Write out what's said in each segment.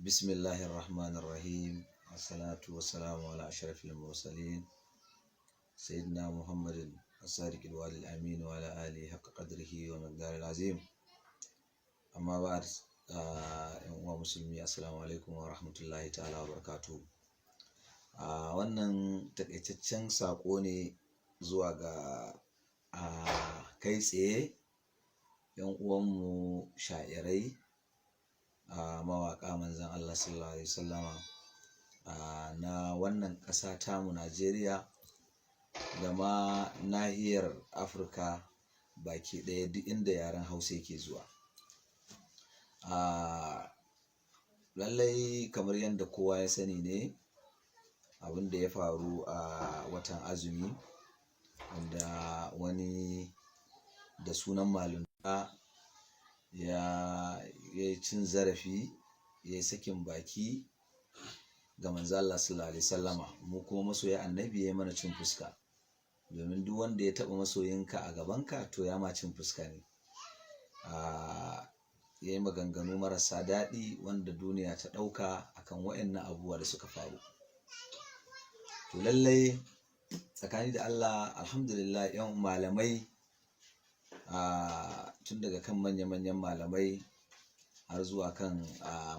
Bismillahir Rahmanir Rahim. Assalatu wassalamu ala ashrafil mursalin. Sayyidina Muhammadin as-sadiq al amin wa ala alihi haqqa qadrihi wa miqdaril azim. Amma ba'd, yan uwa musulmi, assalamu alaikum wa rahmatullahi ta'ala wa barakatuh. Wannan takaitaccen saƙo ne zuwa ga kai tsaye yan uwanmu sha'irai, mawaƙa manzon Allah sallallahu alaihi wasallama na wannan ƙasa tamu Najeriya da ma nahiyar Afirka baki ɗaya, duk inda yaren Hausa yake zuwa. Lallai kamar yadda kowa ya sani ne, abin da ya faru a watan azumi, wanda wani da sunan malunta ya yi cin zarafi, ya yi sakin baki ga manzo Allah sallallahu alaihi wasallama, mu kuma masoya annabi ya yi mana cin fuska, domin duk wanda ya taɓa masoyinka a gabanka, to ya ma cin fuska ne. Ya yi maganganu marasa daɗi wanda duniya ta ɗauka akan wa'annan abubuwa da suka faru. To lallai tsakani da Allah, alhamdulillah, yan malamai, tun daga kan manya-manyan malamai har zuwa kan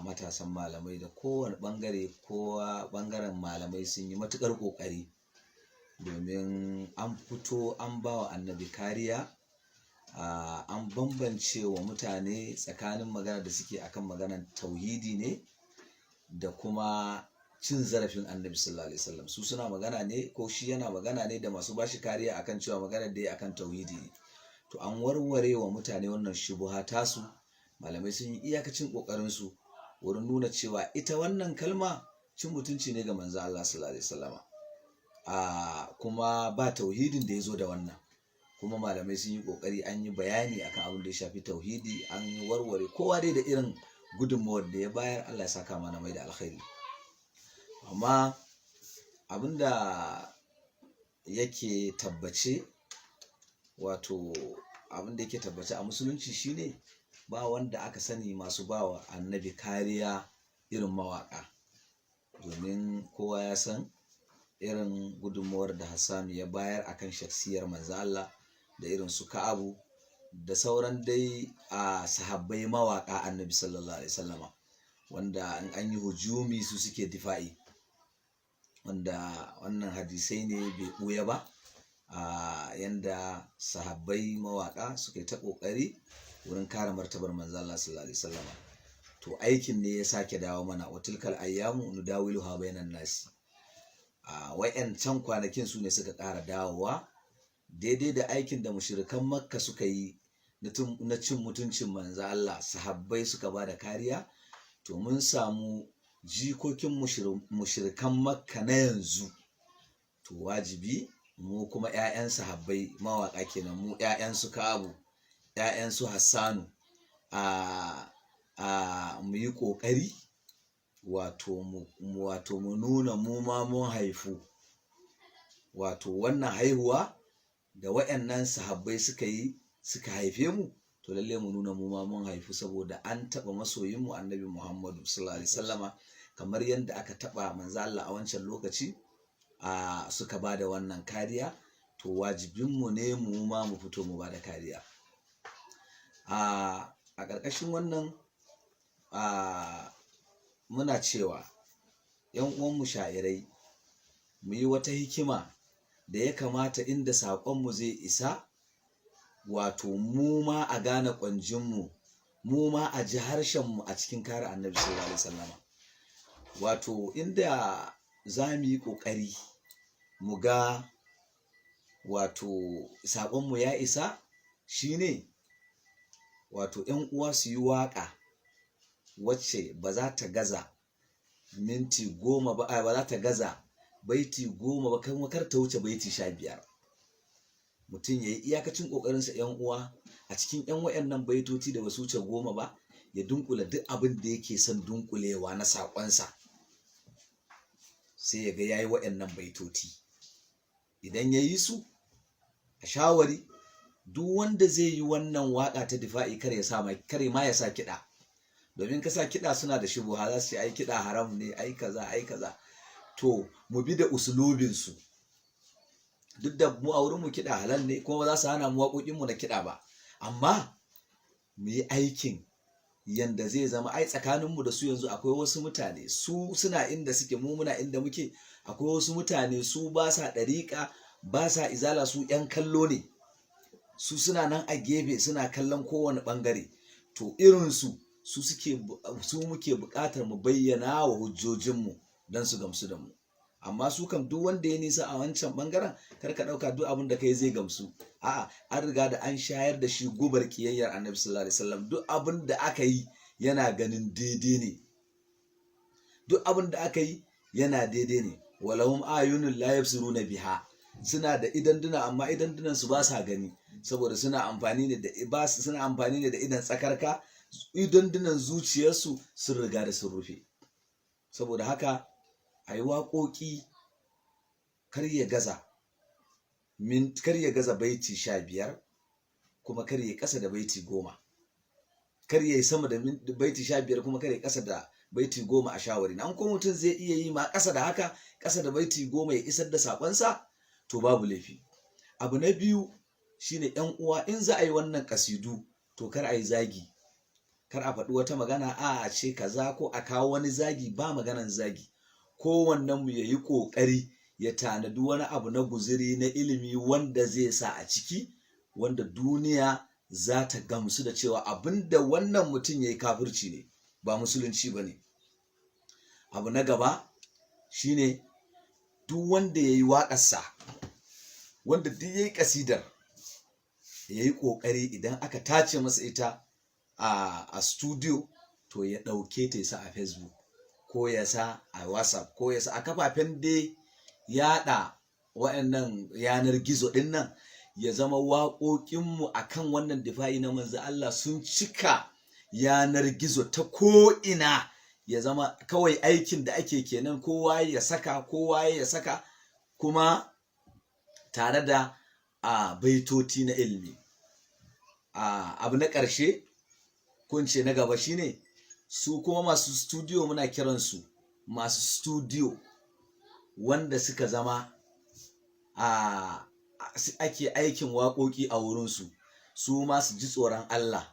matasan malamai da kowane ɓangare, kowa ɓangaren malamai sun yi matuƙar ƙoƙari domin an fito an ba wa annabi kariya, an bambance wa mutane tsakanin magana da suke akan maganan tauhidi ne da kuma cin zarafin annabi sallallahu alaihi wasallam. Su suna magana ne, ko shi yana magana ne da masu bashi kariya, akan cewa maganar da ya akan tauhidi ne. To an warware wa mutane wannan shubuha tasu. Malamai sun yi iyakacin kokarin su wurin nuna cewa ita wannan kalma cin mutunci ne ga manzo Allah sallallahu alaihi wasallama, kuma ba tauhidin da ya zo da wannan. Kuma malamai sun yi kokari an yi bayani akan abin da ya shafi tauhidi, an yi warware, kowa dai da irin gudunmawar da ya bayar. Allah ya saka mana mai da alkhairi. Amma abin da yake tabbace, wato abin da yake tabbace a musulunci shine ba wanda aka sani masu bawa annabi kariya irin mawaka, domin kowa ya san irin gudunmawar da Hassanu ya bayar akan shaksiyar manzo Allah, da irin su Ka'abu da sauran dai a sahabbai mawaka annabi sallallahu alaihi wasallama, wanda in an yi hujumi su suke difa'i, wanda wannan hadisai ne bai ɓuya ba, a yanda sahabbai mawaka suka yi ta ƙoƙari wurin kare martabar manzo Allah sallallahu alaihi wasallama. To aikin ne ya sake dawo mana, wa tilkal ayyamu nudawiluha bainan nasi. A wayancan kwanakin su ne suka ƙara dawowa daidai da aikin da mushrikan Makka suka yi na cin mutuncin manzo Allah, sahabbai suka ba da kariya. To mun samu jikokin mushrikan Makka na yanzu. To wajibi mu kuma 'ya'yan sahabbai mawaƙa kenan, mu 'ya'yan su Ka'abu, 'ya'yan su Hassanu, a mu yi ƙoƙari, wato mu nuna mu ma mun haifu, wato wannan haihuwa da wayannan sahabbai suka yi suka haife mu. To lalle mu nuna mu ma mun haifu, saboda an taɓa masoyinmu annabi Muhammadu sallallahu alaihi wasallama, kamar yadda aka taɓa manzo Allah a wancan lokaci, a suka ba da wannan kariya. To wajibinmu ne mu ma mu fito mu ba da kariya. A ƙarƙashin wannan, muna cewa yan uwanmu sha'irai mu yi wata hikima da ya kamata inda saƙonmu zai isa, wato mu ma a gane ƙwanjinmu, mu ma a ji harshenmu a cikin kare annabi sallallahu alaihi wasallama. Wato inda za mu yi ƙoƙari mu ga wato saƙonmu ya isa shine, wato ‘yan uwa su yi waƙa wacce ba za ta gaza minti 10 ba, ba za ta gaza baiti 10 ba, kan kar ta wuce baiti 15. Mutum ya yi iyakacin ƙoƙarinsa, ‘yan uwa, a cikin ‘yan wayannan baitoci da ba su wuce 10 ba, ya dunkula duk abin da yake son dunkulewa na saƙonsa, sai ya ga ya yi wayannan baitoti. Idan ya yi su, a shawari, duk wanda zai yi wannan waƙa ta difa'i kar ya sa kar ma ya sa kiɗa. Domin ka sa kiɗa suna da shubuha, za su ce ai kiɗa haram ne, ai kaza, ai kaza. To mu bi da usulubinsu. Duk da mu a wurin mu kiɗa halal ne, kuma ba za su hana mu waƙoƙinmu na kiɗa ba, amma mu yi aikin yanda zai zama ai tsakaninmu da su. Yanzu akwai wasu mutane, su suna inda suke, mu muna inda muke. Akwai wasu mutane, su ba sa ɗariƙa, ba sa izala, su 'yan kallo ne, su suna nan a gefe suna kallon kowane ɓangare. To irinsu su suke, su muke buƙatar mu bayyana wa hujjojinmu don su gamsu da mu. Amma su kam, duk wanda ya nisa a wancan bangaren, kar ka ɗauka duk abin da kai zai gamsu. A'a, an riga da an shayar da shi gubar kiyayyar Annabi sallallahu alaihi wasallam. Duk abin da aka yi yana ganin daidai ne, duk abin da aka yi yana daidai ne. ولهم أعين لا يبصرون بها. Suna da idanduna, amma idandunan su ba sa gani, saboda suna amfani ne da idan tsakarka. Idandunan zuciyarsu sun riga da sun rufe. Saboda haka a yi waƙoƙi, kar ya gaza baiti 15, kuma kar ya ƙasa da baiti 10. Kar ya yi sama da baiti 15, kuma kar ya ƙasa da baiti 10 a shawari. An ko mutum zai iya yi ma ƙasa da haka, ƙasa da baiti 10, ya isar da saƙonsa, to babu laifi. Abu na biyu shine, yan uwa, in za a yi wannan kasidu, to kar a yi zagi, kar a faɗi wata magana a ce kaza ko a kawo wani zagi. Ba maganan zagi. Kowannen mu ya yi ƙoƙari ya tanadi wani abu na guziri na ilimi wanda zai sa a ciki, wanda duniya za ta gamsu da cewa abinda wannan mutum ya yi kafirci ne, ba musulunci ba ne. Abu na gaba shine, duk wanda ya yi waƙarsa, wanda duk ya yi ƙasidar, ya yi ƙoƙari idan aka tace masa ita a studio, to ya ɗauke ta ya sa a Facebook, ko ya sa a WhatsApp, ko ya sa a kafafen dai yaɗa waɗannan yanar gizo ɗin nan, ya zama waƙoƙinmu a kan wannan difa'i na Manzo Allah sun cika yanar gizo ta ko'ina. Ya zama kawai aikin da ake kenan, kowa ya saka, kowa ya saka, kuma tare da a baitoti na ilimi. Abu na ƙarshe, ko na gaba, shine su kuma masu studio, muna kiransu masu studio wanda suka zama a ake aikin waƙoƙi a wurinsu, su ma su ji tsoron Allah,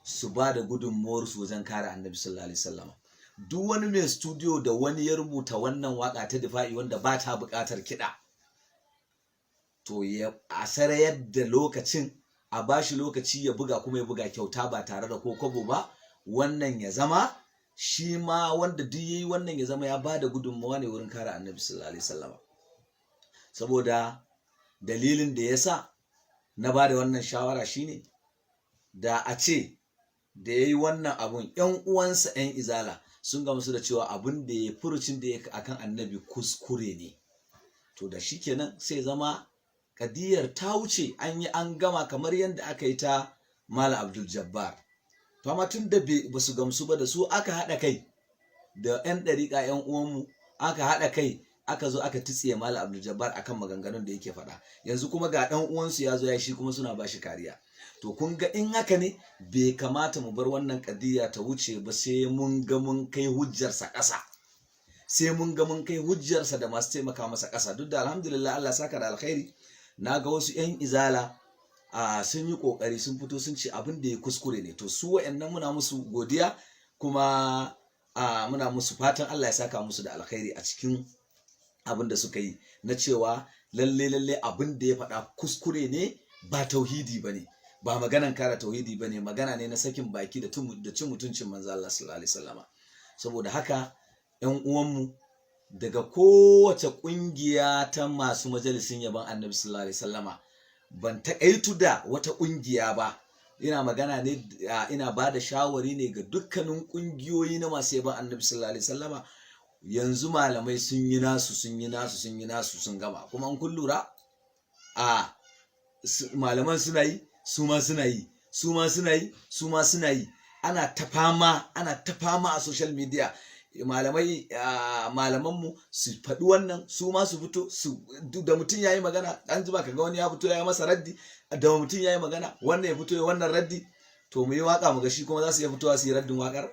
su ba da gudunmuwarsu wajen kare Annabi sallallahu alaihi wasallam. Duk wani mai studio da wani ya rubuta wannan waka ta difa'i wanda ba ta buƙatar kiɗa, to ya a sarayar da lokacin, a bashi lokaci ya buga, kuma ya buga kyauta ba tare da ko kwabo ba. Wannan ya zama shi ma wanda duk yayi wannan ya zama ya ba da gudunmawa ne wurin kare Annabi sallallahu alaihi wasallam. Saboda dalilin da ya sa na ba da wannan shawara shine, da a ce da ya yi wannan abun, ‘yan uwansa ‘yan izala sun gamsu da cewa abun da ya furucin da ya akan Annabi kuskure ne, to da shi kenan sai zama kadiyar ta wuce, an yi an gama, kamar yadda aka yi ta Malam Abdul Jabbar. To amma tun da ba su gamsu ba, da su aka haɗa kai da 'yan ɗariƙa 'yan uwanmu, aka haɗa kai aka zo aka titsiye Malam Abdul Jabbar akan maganganun da yake faɗa. Yanzu kuma ga ɗan uwansu ya zo ya shi kuma suna ba shi kariya. To kun ga in haka ne, bai kamata mu bar wannan kadiya ta wuce ba, sai mun ga mun kai hujjarsa ƙasa, sai mun ga mun kai hujjarsa da masu taimaka masa ƙasa. Duk da alhamdulillah, Allah saka da alkhairi, na ga wasu 'yan izala a sun yi ƙoƙari sun fito sun ce abin da ya kuskure ne. To su wa'annan muna musu godiya, kuma muna musu fatan Allah ya saka musu da alkhairi a cikin abin da suka yi na cewa lalle lalle abin da ya faɗa kuskure ne, ba tauhidi ba ne, ba maganan kare tauhidi ba ne, magana ne na sakin baki da cin mutuncin Manzo Allah sallallahu alaihi wasallama. Saboda haka 'yan uwanmu daga kowace ƙungiya ta masu majalisin yabon Annabi sallallahu alaihi wasallama, ban taƙaitu da wata ƙungiya ba, ina magana ne, ina ba da shawari ne ga dukkanin ƙungiyoyi na masu yabon Annabi sallallahu alaihi wasallama. Yanzu malamai sun yi nasu, sun yi nasu, sun yi nasu, sun gama. Kuma in kun lura, a malaman suna yi, su ma suna yi, su ma suna yi, su ma suna yi. Ana ta fama, ana ta fama a social media. Malamai, malamanmu su faɗi wannan, su ma su fito su da mutum ya yi magana, an jima kaga wani ya fito ya yi masa raddi. Da mutum ya yi magana, wannan ya fito ya wannan raddi. To mu yi waka mu ga shi kuma za su iya fitowa su yi raddin wakar.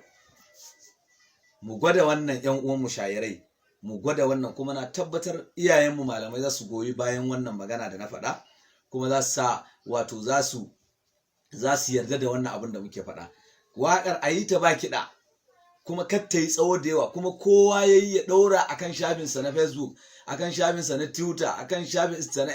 Mu gwada wannan, yan uwan mu shayirai, mu gwada wannan. Kuma na tabbatar iyayenmu malamai za su goyi bayan wannan magana da na faɗa, kuma za su sa, wato za su yarda da wannan abin da muke faɗa. Waƙar a yi ta ba kiɗa, kuma kar ta yi tsawo da yawa, kuma kowa ya yi ya ɗaura akan shafinsa na Facebook, akan shafinsa na Twitter, akan shafinsa na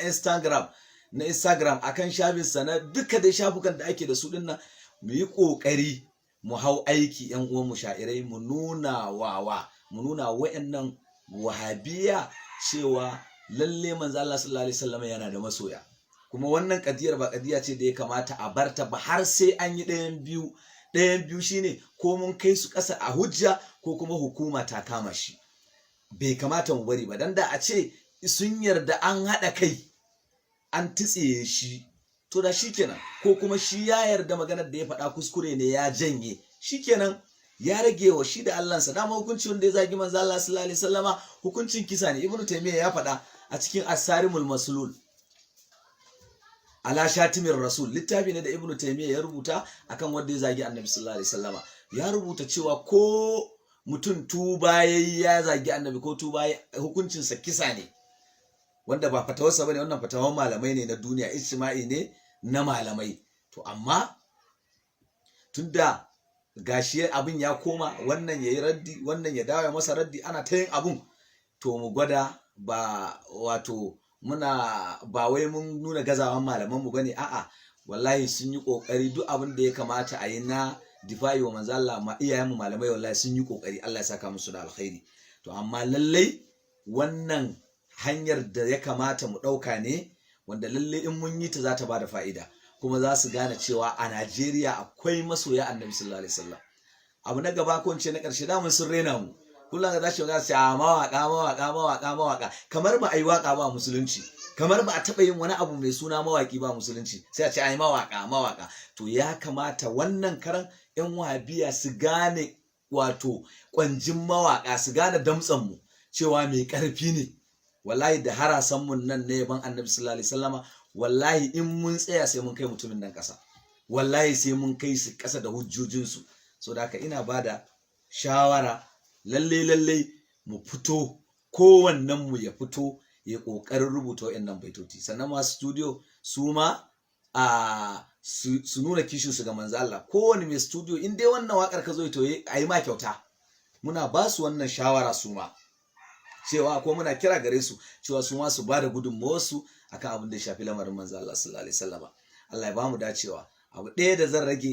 Instagram, akan shafinsa na duka dai shafukan da ake da su dinnan. Mu yi ƙoƙari mu hau aiki, yan uwan mu sha'irai, mu nuna wawa, mu nuna wa'annan Wahabiya cewa lalle Manzo Allah sallallahu alaihi wasallam yana da masoya. Kuma wannan kadiyar ba kadiya ce da ya kamata a barta ba har sai an yi ɗayan biyu. Ɗayan biyu shine ko mun kai su ƙasa a hujja, ko kuma hukuma ta kama shi. Bai kamata mu bari ba, dan da a ce sun yarda an haɗa kai an titsiye shi, to da shikenan. Ko kuma shi ya yarda maganar da ya faɗa kuskure ne, ya janye, shikenan, ya rage wa shi da Allahnsa. Dama hukunci wanda ya zagi Manzo Allah sallallahu alaihi wasallama hukuncin kisa ne. Ibnu Taymiyyah ya faɗa a cikin As-Sarimul Maslul ala Shatimin Rasul, littafi ne da Ibnu Taymiyyah ya rubuta akan wanda ya zagi Annabi sallallahu alaihi wasallama. Ya rubuta cewa ko mutum tuba yayi ya zagi Annabi, ko tuba, hukuncinsa kisa ne. Wanda ba fatawarsa bane wannan, fatawan malamai ne na duniya, ijma'i ne na malamai. To amma tunda gashi abin ya koma wannan yayi raddi, wannan ya dawo ya masa raddi, ana ta yin abun, to mu gwada ba, wato muna ba wai mun nuna gazawan malaman mu bane. A'a, wallahi sun yi kokari. Duk abin da ya kamata a yi na difa'i wa Manzo Allah, ma iyayen mu malamai wallahi sun yi kokari, Allah ya saka musu da alkhairi. To amma lallai wannan hanyar da ya kamata mu ɗauka ne, wanda lalle in mun yi ta za ta bada fa'ida, kuma za su gane cewa a Najeriya akwai masoya Annabi sallallahu alaihi wasallam. Abu na gaba, ko in ce na ƙarshe, da mun sun rena mu. Kullum ga zashi ga sai a mawaka, mawaka, mawaka, mawaka, kamar ba a yi waka ba musulunci, kamar ba a taɓa yin wani abu mai suna mawaki ba musulunci, sai a ce ai mawaka, mawaka. To ya kamata wannan karan yan Wahabiya su gane, wato kwanjin mawaka, su gane damtsan mu cewa mai ƙarfi ne. Wallahi da harasan mun nan ne ban Annabi sallallahu alaihi wasallama, wallahi in mun tsaya sai mun kai mutumin nan ƙasa, wallahi sai mun kai su ƙasa da hujjojinsu. So da haka ina bada shawara, lalle lalle mu fito, kowannen mu ya fito ya ƙoƙarin rubuta wa'annan baitoci. Sannan masu studio su ma a su nuna kishin su ga Manzo Allah. Kowane mai studio, in dai wannan wakar ka zo, to a yi ma kyauta. Muna ba su wannan shawara su ma, cewa ko muna kira gare su cewa su ma su ba da gudunmawarsu akan abin da ya shafi lamarin Manzo Allah sallallahu alaihi wasallama. Allah ya ba mu dacewa. Abu ɗaya da zan rage